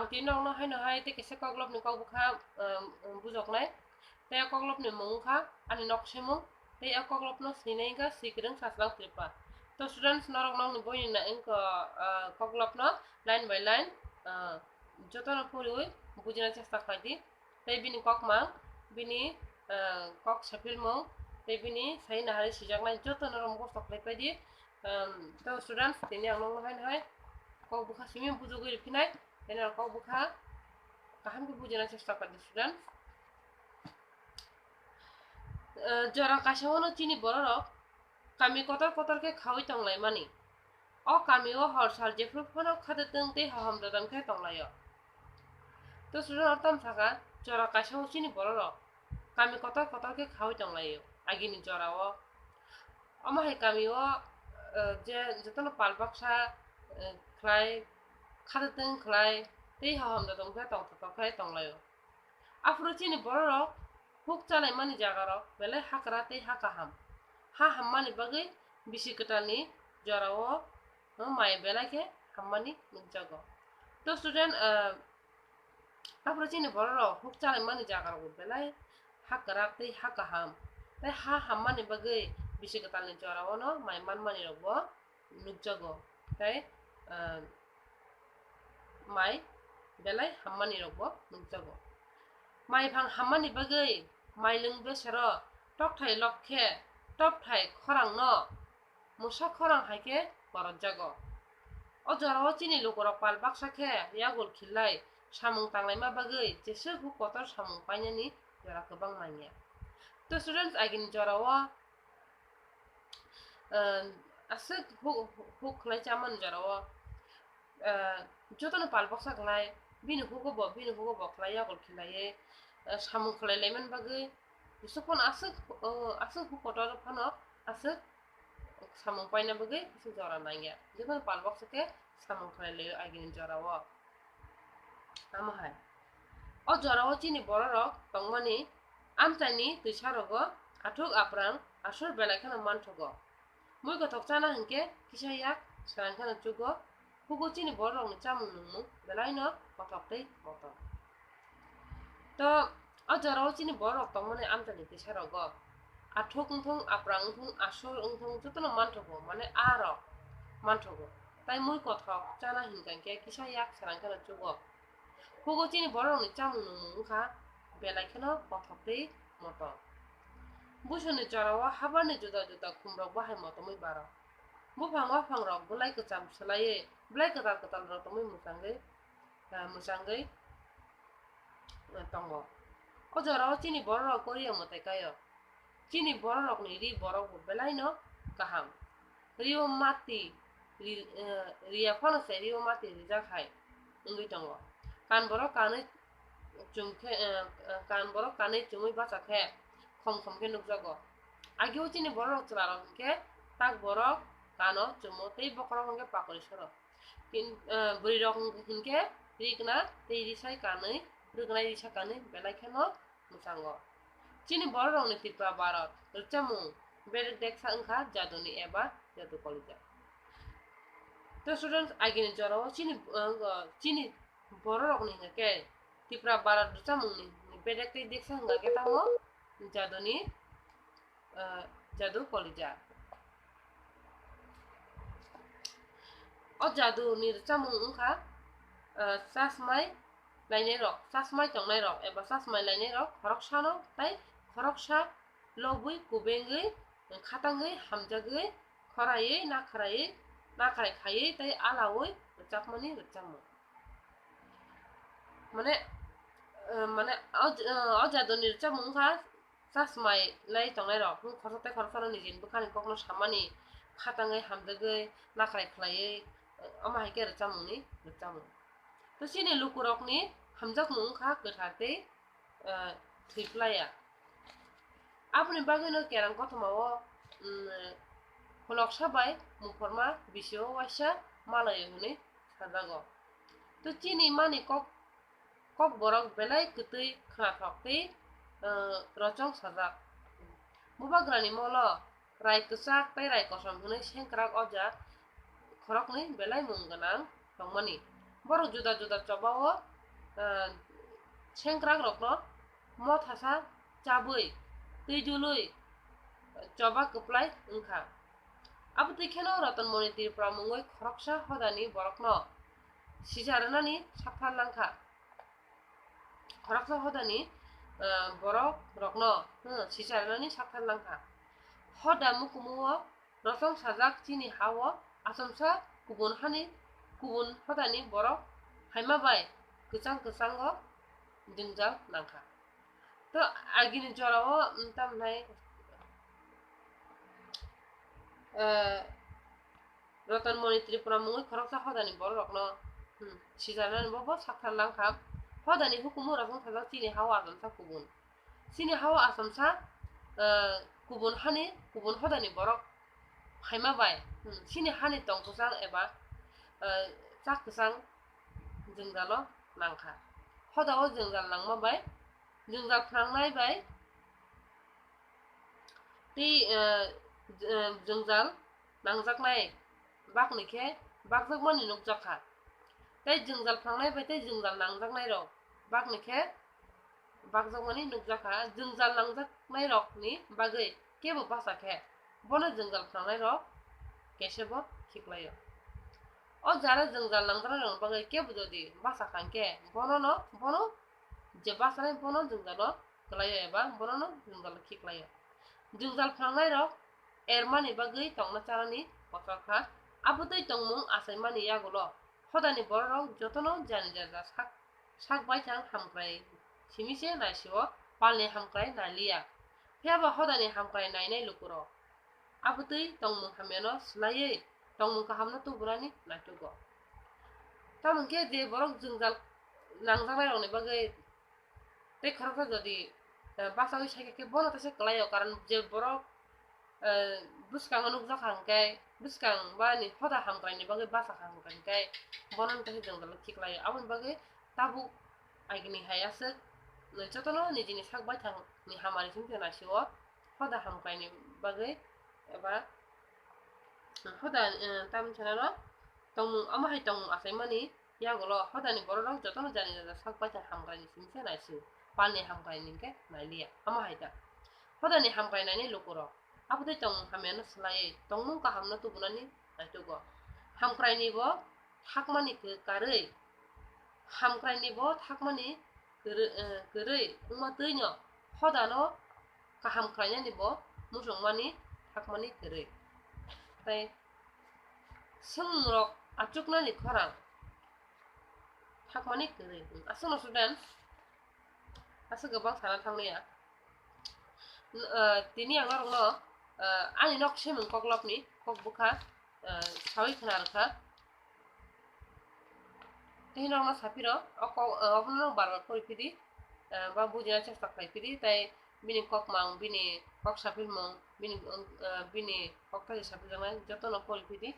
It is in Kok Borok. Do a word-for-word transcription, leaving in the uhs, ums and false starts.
Ang tini norokno haino hai tei kaisa koklopni kok bwkha, um, um, bujoknai. Tei o koklopni mung wngkha ani nok swimung. Tei o koklopno swinai wngkha Swikwrwng Sachwlang Tripura. To students, norok nokni boini na wngkha, uh, koklopno line by line, uh, jotono poriwi bujina chesta khlai di. Tei bini kokmang, bini, uh, kok sephilmung, tei bini sai nahari sijaknai jotono norok mukhostok khlai pai di. Um, to students, tini ang nokno haino hai kok bwkha simi bujogwi riphinai. Tei norok kok bwkha kaham khe bujina chesta khlai di students. Eh, jora kaisa-o no chini bororok kami kotor kotor khe khaui tonglaimani. O kami-o hor sal jephru phano khatitwng tei hohom dodom khe tonglaio. To student, oro tamo sakha, jora kaisa-o chini bororok kami kotor kotor khe khaui tonglaio agini jora-o. Omo hai kami-o, eh, je jotono pal baksa, eh, khlai, khatitwng khlai tei hohom dodom khe tongthok khe tonglaio. Aphuru chini bororok huk chalaimani jagarok belai hakra tei ha kaham. Ha hammani bagwi bisi kwtalni jorao mai belai khe hammani nukjago. To student, ah, aphuru chini bororok huk chalaimani jagarok belai hakra tei ha kaham. Tei ha hammani bagwi bisi kwtalni jorao no mai manmani rokbo nukjago, tei, ah, mai belai hammani rokbo nukjago. Mai phang hammani bagwi mailwng besero tokthai lok khe tokthai khorangno mwsa khorang hai khe borokjago. O jorao chini lukurok pal baksa khe yagul khilai samung tanglaima bagwi jeswk huk kotor samung painani jora kwbang manya. To students, agini jorao, ah, aswk huk, huk khlai chamani jorao, ah, jotono pal baksa khlai, bini hugo bo, bini hugo bo khlai yagul khilaiwi, ah, samung khlai laimani bagwi, jeswk phano aswk, oh, aswk huk kotor phano aswk samung paina bagwi aswk jora nangya. Jotono pal baksa khe samung khlai laio agini jorao. Tamo hai. O jorao chini bororok tongmani amchaini twisarogo athuk aprang aswk belai kheno manthogo. Mui kothok chana hinkhe kisa yak srang kheno chugo. Hugo chini bororokni chamung nungmung belaino kothok tei motom. To, o jorao chini bororok tongmani amchaini twisarogo athuk wngthung, aprang wngthung, aswk wngthung, jotono manthogo, mane a rok manthogo. Tai mui kothok chana hinkha hinkhe kisa yak srang kheno chugo. Hugo chini bororokni chamung nungmung wngkha belai kheno kothok tei motom. Buisoni jorao habarni juda juda khumrok bahai motomwi baro. Buphang baphangrok bwlai kwcham swlaiwi, bwlai kwtal kwtalrok tongwi mwchangwi, ah, mwchangwi, ah, tongo. O jorao chini bororok Korea mwtai kaio. Chini bororokni ri borok bo belaino kaham. Rio mati ri-, eh, riya phano se rio mati rijak hai wngwi tongo. Kan borok kanwi chum khe, eh, eh, kan borok kanwi chumui bacha khe khom khom khe nukjago. Agio chini bororok chwlarok hinkhe tak borok kano chumo tei bokhorok hinkhe pakori soro. Kin-, eh, bwrwirok hinkhe rikna tei risai kanwi, rwknai risa kanwi belai kheno mwchango. Chini bororokni Tripura Bharat rwchapmung bedek deksa wngkha jaduni eba jadu kolija. To students, agini jorao chini, uh, chini bororokni hwnkhe Tripura Bharat rwchapmungni bedek tei deksa hwnkha khe tamo jaduni, uh, jadu kolija. O jaduni rwchapmung wngkha, uh, chasmai lainairok, chasmai tongnairok eba chasmai lainairok khoroksano tei khoroksa lobwi kubengwi, khatangwi, hamjagwi, khoraiwi, nakhrai, nakhrai khaiwi tei alaui rwchapmani rwchapmung. Mane, eh, mane o, eh, o jaduni rwchapmung wngkha chasmai lai tongnairok, hmm, khoroksa tei khoroksano nijini bwkhani kokno samani, khatangwi, hamjagwi, nakhrai khlaiwi, eh, omo hai khe rwchapmungni rwchapmung. To chini lukurokni hamjakmung wngkha kwthar tei, eh, thwi playa. Aboni bagwino Kerang kothomao, mm, khuloksa bai muphurma bisio waisa malaio hwnwi sajago. To chini mani kok, kokborok belai kwtwi khnathok tei, eh, rochong sajak. Bubagrani molo rai kwchak tei rai kosom hwnwi sengkrak oja khoroknwi belai mung gwnang tongmani. Borok juda juda chobao ah, sengkrak rokno mothasa chabwi twi dului choba kwplai wngkha. Abotwi kheno Ratan Moni Tripura mungwi khoroksa hodani borokno sija rwnani sakthar langkha. Khoroksa hodani, ah, borok rokno, hmm, sija rwnani sakthar langkha. Hoda mukumu o rosong sajak chini ha o achomsa kubun hani, kubun hodani borok phaima bai kwchang kwchango jwngjal nangkha. To agini jora o, mm, tamnai, eh, Ratan Moni Tripura mungwi khoroksa hodani borok rokno, hmm, sija rwnani bo, bo sakthar langkha. Hodani hukumu rosong sajak chini ha o achomsa kubun. Chini ha o achomsa, eh, kubun hani, kubun hodani borok phaima bai, hmm, chini hani tong kwchang eba, eh, chak kwchang jwngjalo nangkha. Hoda o jwngjal nangma bai, jwngjal phnangnai bai tei, eh, j-, eh, jwngjal nangjaknai bakni khe bakjakmani nukjakha. Tei jwngjal phnangnai bai tei jwngjal nangjaknai rok bakni khe bakjakmani nukjakha. Jwngjal nangjaknai rokni bagwi kebo basa khe bono jwngjal phnangnai rok kesebo khiklaio. O jara jwngjal nangjaknai rokni bagwi kebo jodi basa kha hwnkhe bonono, bono je basanai bono jwngjalo kwlaio eba bonono jwngjalo khiklaio. Jwngjal phnangnairok ermani bagwi tongna chanani kotor kha. Abotwi tongmung achaimani yagulo hodani bororok jotono jani jaja sak, sak baithang hamkrai simi se naisio, palni hamkrai nailiya. Phiyaba hodani hamkrai nainai lukurok abotwi tongmung hamyano swlaiwi tongmung kahamno tubunani naitugo. Tamoni khe je borok jwngjal nangjaknairokni bagwi tei khoroksa jodi, eh, bachaui saikha khe bono teisa kwlaio, karon je borok, eh, bwskango nukjakha hwnkhe, bwskang bani hoda hamkraini bagwi bachakha hwnkhe bono teisa jwngjalo khiklaio. Aboni bagwi tabuk agini hai aswk jotono nijini sak baithangni hamari simi se naisio. Hoda hamkraini bagwi eba hoda, eh, tamni sanano tongmung, omo hai tongmung achaimani yagulo hodani bororok jotono jani jaja sak baithang hamkraini simi se naisio, palni hamkraini hwnkhe nailiya. Omo hai ta hodani hamkrai nainai lukurok abotwi tongmung hamyano swlaiwi tongmung kahamno tubunani naitugo. Hamkraini bo thakmani khe karwi, hamkraini bo thakmani kwrwi, eh, kwrwi wngma twino hodano kaham khlainani bo muchungmani thakmani kwrwi. Tei swngmungrok achuknani khorang thakmani kwrwi. Aswkno student, aswk kwbang sana thangliya. N-, eh, tini ang norokno, eh, ani nok semung koklopni kok bwkha, eh, sawi khna rwkha. Tei norokno saphiro, o kok, eh, obono norok bar bar pori phidi, eh, ba bujina chesta khlai phidi, tei bini kokmang, bini kok saphilmung, bini, eh, bini kok thani saphiljaknai jotono pori phidi.